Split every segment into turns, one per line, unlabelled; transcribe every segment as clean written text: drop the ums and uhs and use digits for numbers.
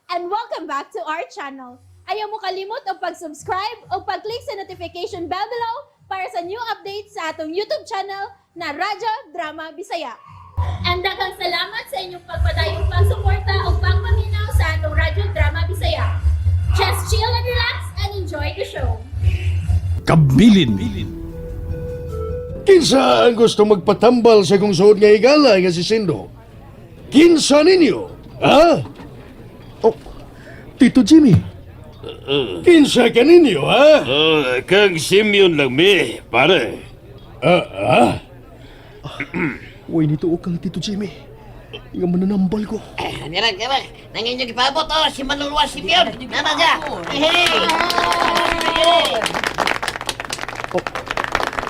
And welcome back to our channel. Ayaw mo kalimot og pag-subscribe o pag-click sa notification bell below para sa new updates sa atong YouTube channel na Radyo Drama Bisaya. And daghang salamat sa inyong pagpadayong pagsuporta o pagpaminaw sa atong Radyo Drama Bisaya. Just chill and relax and enjoy the show.
Kabilin.
Kinsa ang gusto magpatambal sa kong suod nga higala nga si Sindo? Kinsa ninyo? Ha? Oh, Tito Jimmy. Kinsa ka ninyo, ha?
Oh, kang Simeon lang mi, pare.
Ah, ah? Uy, nito kang Tito Jimmy. Nga mananambal ko.
Meron, meron. Nang inyong ipabot, oh, si Manulwa Simeon. Nana siya. Hey!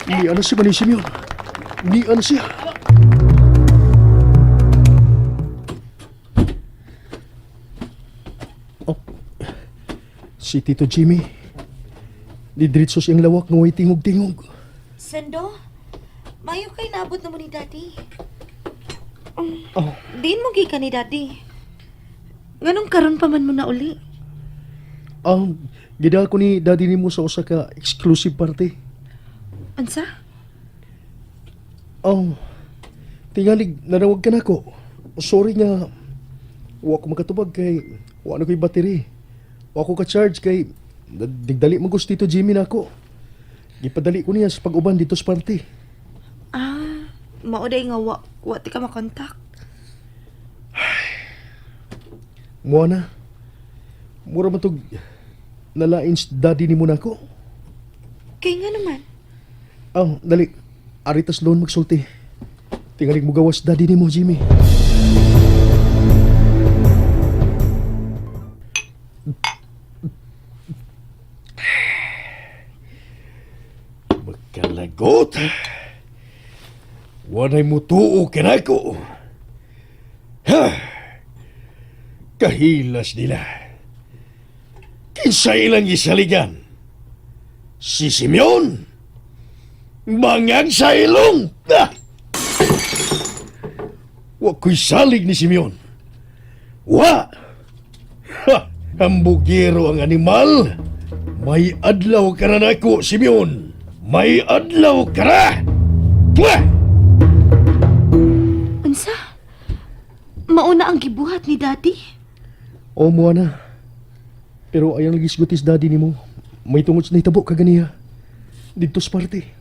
Ni ano si Manny Simeon? Ni ano siya? Oh, si Tito Jimmy. Didiretso siyang lawak ng way tingog-tingog.
Sendo, mayo kay naabot na mo ni Daddy.
Oh,
Diin mo gikan ni Daddy. Nganong karon pa man mo na uli?
Gidal ko ni daddy nimo sa usa ka exclusive party.
Unsa?
Oh, tingalig nanawag ka nako. Sorry nga, wa ko makatubag kay wa na ko'y battery. Wa ko ka-charge kay digdali man ko sa Tito Jimmy nako. Gipadali ko niya sa pag-uban dito sa party.
Ah, mao day nga wa wa ti ka makontak.
Mua na. Mura man tog nalain sa daddy nimo nako.
Kay nga naman.
Oh, dali. Aritas loan magsulti. Tingalig mo gawas daddy nimo, Jimmy.
Magkalagot.
Wanay mutuo kanako. Ha! Kahilas nila.
Kinsa ilang isaligan? Si Simeon. Bangag sa ilong. Ah!
Wa ko'y salig ni Simeon. Wa!
Ha! Ambugero ang animal. May adlaw ka na nako, Simeon. May adlaw ka na. Pwah!
Unsa? Mauna ang gibuhat ni Daddy?
O mo na. Pero ayaw nagisgutis daddy nimo. May tungod sa nahitabo kaganiya. Dito sa party.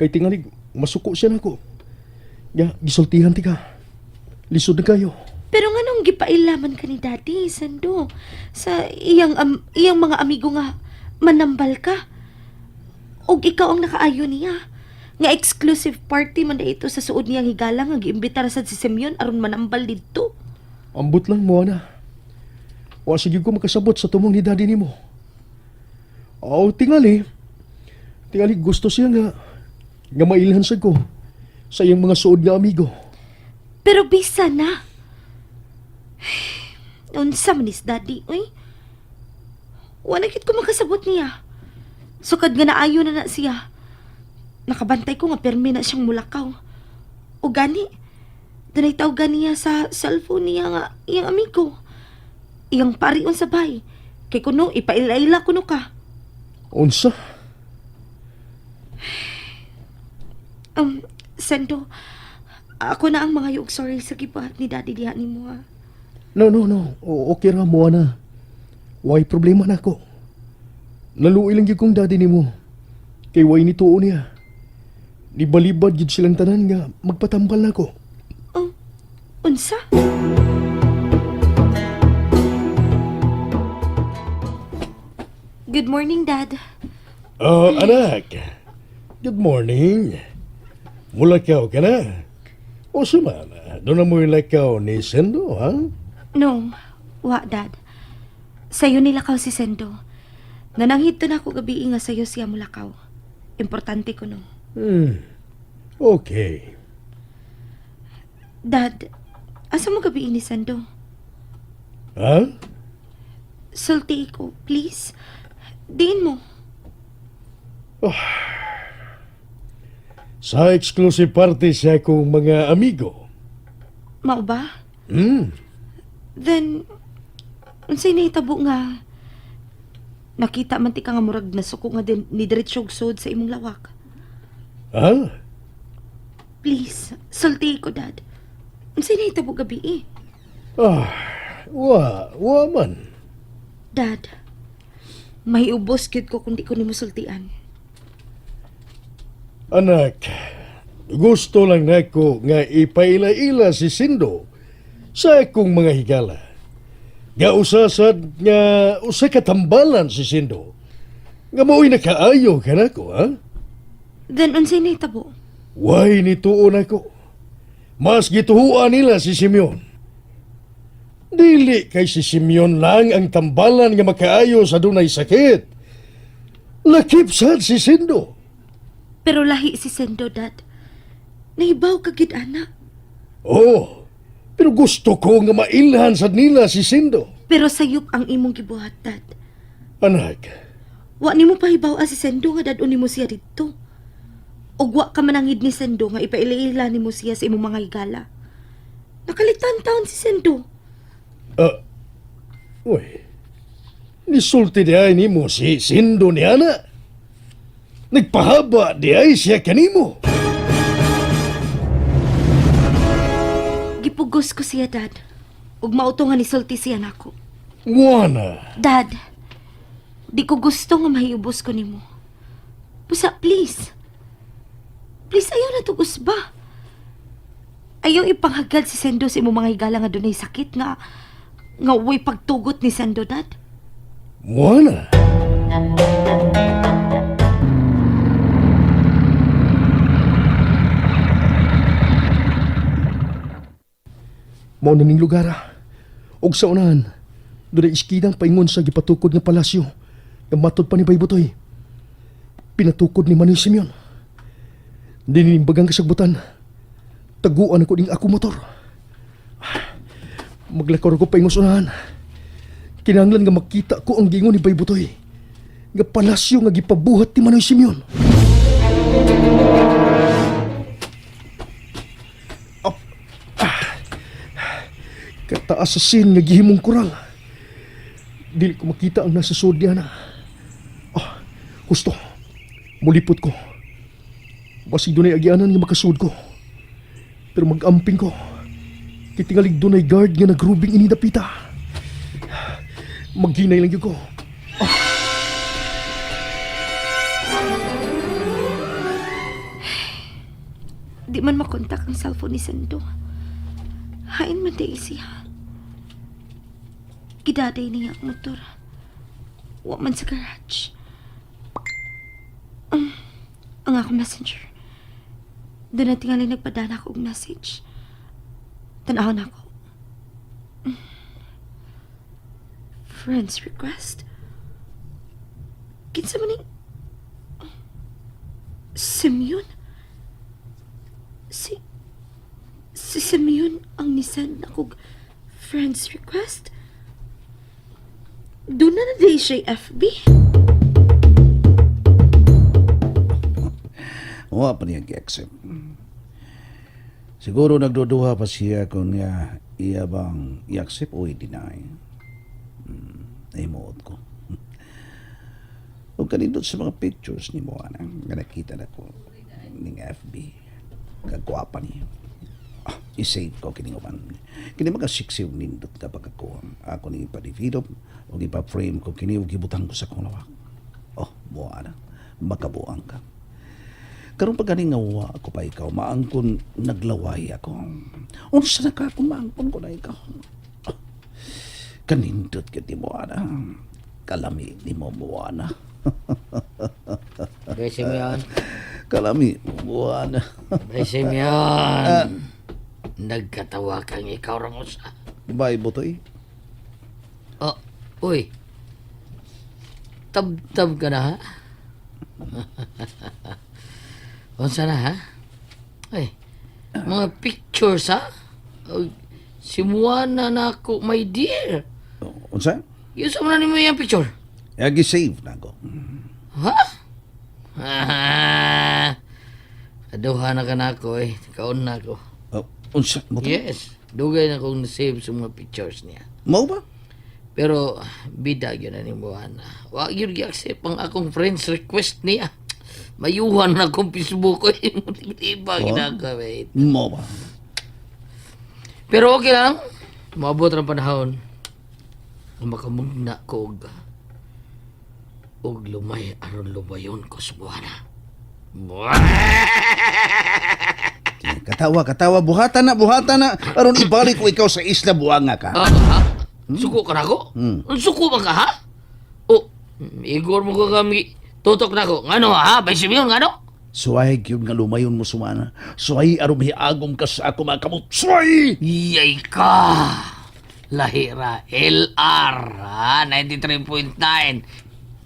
Kay tingalig, masuko siya nako. Ya, gisultihan ti ka. Lisod na kayo.
Pero nganong gipailaman ka ni Daddy, Sendo? Sa iyang iyang mga amigo nga manambal ka. Og ikaw ang nakaayo niya. Nga exclusive party man ito sa suod niyang higala nga giimbitar sad si Simeon aron manambal didto.
Ambot lang mo na. Wa sige ko makasabot sa tumong ni daddy nimo. Oo, tingali. Tingali gusto siya nga nga mailhan sa ko sa iyang mga suod nga amigo.
Pero bisa na. Unsa man is Daddy, uy. Wala kit ko makasabot niya. Sukad nga naayo na na siya. Nakabantay ko nga permi na siyang mulakaw. O gani, dunay tawgan niya sa cellphone niya nga iyang amigo. Iyang parion sa bay. Kay kuno ipaila-ila kuno ka.
Unsa?
Sendo, ako na ang mga yug sorry sa gibuhat ni Daddy diha nimo ha.
No, no, no. O, okay ra mo na. Way problema na ako. Naluoy lang gyud kong daddy nimo. Kay way ni tuo niya. Nibalibad gyud silang tanan nga magpatambal nako.
Oh, unsa? Good morning, Dad.
Oh, anak. Good morning. Mulakaw ka na. O suma, doon na mo'y lakaw ni Sendo, ha?
No, wa, Dad. Sayo nilakaw si Sendo. Nananghid to na ako gabi nga sayo siya mulakaw. Importante ko no.
Okay.
Dad, asa mo gabi ni Sendo?
Ha?
Sulti ko, please. Diin mo.
Sa exclusive party siya kong mga amigo.
Mao ba?
Hmm.
Then, Unsay nahitabo nga nakita man ti ka nga murag nasuko nga din, ni diretsog sud sa imong lawak.
Ha?
Please, sulti ko, Dad. Unsay nahitabo gabi eh?
Ah, wa man.
Dad, may ubos gyud ko kung di ko nimo sultian.
Anak, gusto lang nako nga ipaila-ila si Sindo sa akong mga higala. Nga usasad nga usa ka tambalan si Sindo. Nga mao'y nakaayo kanako, ha?
Then unsay nahitabo?
Way nituon ako. Mas gituhuan nila si Simeon. Dili kay si Simeon lang ang tambalan nga makaayo sa dunay sakit. Lakip sad si Sindo.
Pero lahi si Sendo, Dad. Nahibaw ka gid ana.
Oh, pero gusto ko nga mailhan sad nila si Sindo.
Pero sayop ang imong gibuhat, Dad.
Anak,
Wa nimo pahibaw si Sendo nga dad-on nimo siya didto. Ug wa ka manangid ni Sendo nga ipaila-ila nimo siya sa imong mga higala. Nakalitan taon si Sendo.
Uy, nisulti di ay nimo si Sindo ni ana. Nagpahaba di ay siya kanimo.
Gipugos ko siya, Dad. Ug mauto nga nisulti siya nako.
Ngwana,
Dad, di ko gusto nga mahiubos ko nimo. Pusa, please. Please, ayaw na tugos ba? Ayaw ipanghagal si Sendo sa imong mga higala nga dunay sakit nga nga way pagtugot ni Sendo, Dad.
ngwana.
Mao na ning lugar ah. Og sa unahan, dunay iskinang paingon sa gipatukod nga palasyo. Nga matod pa ni Baybutoy. Pinatukod ni Manoy Simeon. Dinimbagang kasagbutan. Taguan ako ning ako motor. Maglakaw ko paingon sa unahan. Kinahanglan nga makita ko ang gingon ni Baybutoy. Nga palasyo nga gipabuhat ni Manoy Simeon. Kataas sa sin nga gihimong koral. Dili ko makita ang nasa sud niya na. Ah, husto. Mulipot ko. Basig dunay agianan nga makasud ko. Pero magamping ko. Kitingalig dunay guard nga nagrubing ini dapita. Maghinay lang gyud ko.
Di man makontak ang cellphone ni Sendo. Hain man dahil siya. Gidaday niya ang motor. Wa man sa garage. Ang ako messenger. Doon na tingali nagpadala ko og message. Tanaw na ako. Friends request? Kinsa man ning... Simeon? Si Simeon ang nisend akong friends request? Doon na na day siya FB?
Wa pa niya gi-accept. Siguro nagduduha pa siya kung niya iya bang i-accept o i-deny. Nahimuot ko. O kanindot sa mga pictures ni Moana, nga nakita na ko ning FB. Kagwapa niya. Ah, i-save ko kining uban. Kini mga siksiw nindot kapag ako. Ako ni ipa-develop o ipa-frame ko kini ug gibutang ko sa akong lawak. Oh, Moana, makabuang ka. Karon pa gani nga wa ako pa ikaw, maangkon naglaway ako. Unsa na ka kung maangkon ko na ikaw? Ah, kanindot ka ni Moana. Kalami ni mo Moana.
Bre Simeon.
Kalami mo Moana.
Bre Simeon. Nagkatawa kang ikaw Ramos.
Bye, Butoy.
Oh, uy. Tab-tab ka na ha? Unsa na ha? Ay, mga pictures ha? Ay, si Moana na ako, my dear.
Oh, unsa?
Yun sa mga nimo yung picture.
Agi save na ako.
Ha? Ah, Kaduha na ka na ako eh. Kaon na ako.
Oh, unsa Butoy?
Yes. Dugay na kong na-save sa mga pictures niya.
Mao ba?
Pero bida gyud na ni Moana. Wa gyud gi-accept ang akong friends request niya. Mayuhan na akong Facebook ko. Iba ginagawin.
Mo ba?
Pero okay lang. Maabot ang panahon. Nga makamugna ko og lumay aron lumayon ko sa buwana.
Katawa, katawa, buhatan na, buhatan na. Aron ibalik ko ikaw sa isla buanga ka.
Ah, ha? Suko ka na ako? Suko ba ka, ha? Oh, igor mo ko kami. Tutok na ako. Ngano, ha? Bay Simeon, ngano?
Suway gyud nga lumayon mo sumana. Suway aron miagom ka sa ako mga kamot. Suway!
Iyay ka! Lahira, LR, ha? 93.9.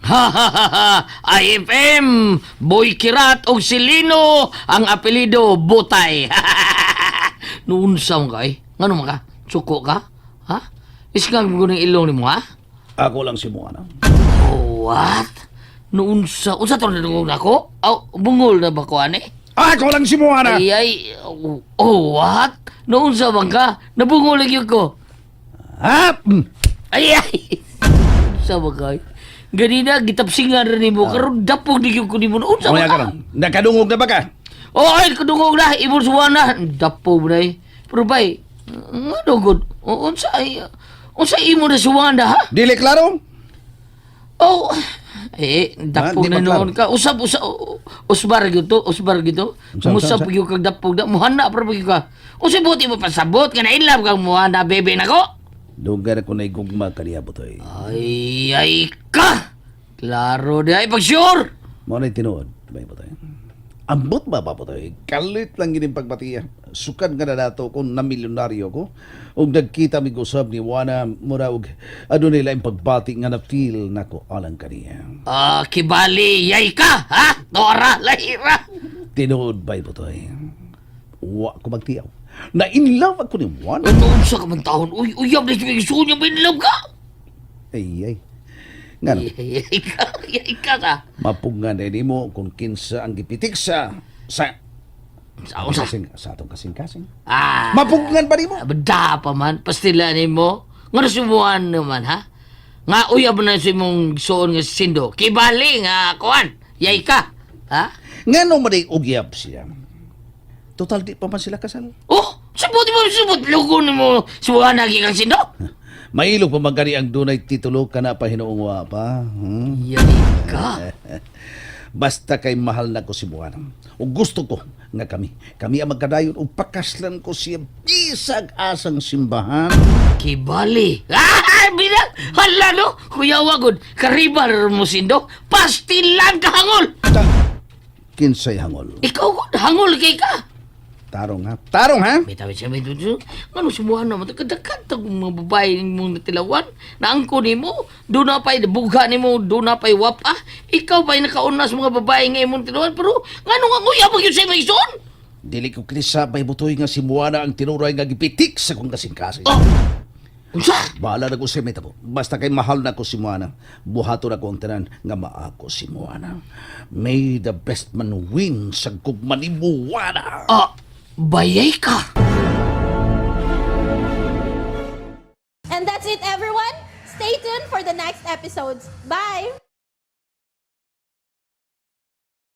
Ha ha ha ha! IFM! Boy Kirat og Silino ang apelido Butay. Noon sa mo ka eh? Ngano man ka? Suko ka? Ha? Isgang mo ng ilong nimo ha?
Ako lang si Moana.
Oh, what? Noon sa... Unsa to na nako? Aw, bungol na ba ko ani?
Ako lang si Moana.
Ay, ay, oh, oh, what? Noon sa bang ka? Nabungol lagi ko.
Ha?
Ay, ay! Unsa ba ka? Ganina, gitapsingan rin nimo. Karon dapog di ko nimo. Unsa ba
Moya
ka?
ka lang. Nakadungog na ba ka?
Oh, ay, kadungog na. Ibon suwa na. Dapog na eh. Pero bay, nga gud? Unsa ay... Unsa imo na suwa na, ha?
Dili klaro?
Oh, eh, dapog
Ah, di
na
ba klaro?
noon ka. Usab, usab, usbar gyud to, usbar gyud to.
Unsa, unsa,
Musab gyud kag dapog na. Muhana pa gyud ka. Unsa buti mo pasabot nga na-inlove kang muhana bebe nako?
Dugay na ko na igugma kaniya butoy.
Ay, ay ka! Klaro di ay pag sure!
Mao na tinuod, bay butoy. Ambot ba ba butoy? Kalit lang gini pagbatiya. Sukad nga na dato ko na milyonaryo ko. Ug nagkita mi gusab ni Juana mura og adunay laing pagbati nga na feel nako alang kaniya.
Ah, kibali, yay ka! Ha? Tora, lahira!
Tinuod bay butoy. Wa ko magtiyaw. Na in love ako ni Juana.
Ano unsa ka man taon? Uy, uyab na siya igsuon niya, may love ka!
Ay ay. Ngano?
Yay ka, yay ka ka.
Mapungan na nimo kung kinsa ang gipitik sa sa
Sa unsa?
kasing, sa atong kasing-kasing.
Ah,
Mapungan ba nimo?
Bada pa man, pastila nimo. Nga nasubuan naman, ha? Nga uyab na sa imong suon nga sindo. Kibali nga, kuan, yay ka. Ha?
Ngano man ay ugyab siya? Total di pa man sila kasal.
Oh, sabot mo, sabot. Lugo nimo, suwan lagi kang sindo.
Mailog pa man gani ang dunay titulo kana pa hinuong wa pa.
Yay ka.
Basta kay mahal na ko si Buwana. O gusto ko nga kami. Kami ang magkadayon o pakaslan ko siya bisag asang simbahan.
Kibali. Ah, bilang. Hala no. Kuya wagod. Karibal mo sindo. Pastilan ka hangol.
Ta kinsay hangol.
Ikaw gud hangol kay ka.
Tarong ha. Tarong ha.
May tabi siya, may tabi siya. Ano sumuhan naman? Kadagkanta kong mga babae mong natilawan. Naangko ni mo. Doon na pa'y bugha ni mo. Doon na pa'y wapa. Ikaw pa'y nakauna sa mga babae nga imong tilawan. Pero ngano nga nguya pag yun sa may ison?
Dili ko kinisa bay butoy nga si Buwana ang tinuray nga gipitik sa kong kasing-kasing.
Oh! Unsa?
Bahala na ko sa metabo. Basta kay mahal na ko si Moana. Buhato na ko ang tanan nga maako si Moana. May the best man win sa gugma ni Moana.
Ah, bayay ka.
And that's it, everyone. Stay tuned for the next episodes. Bye!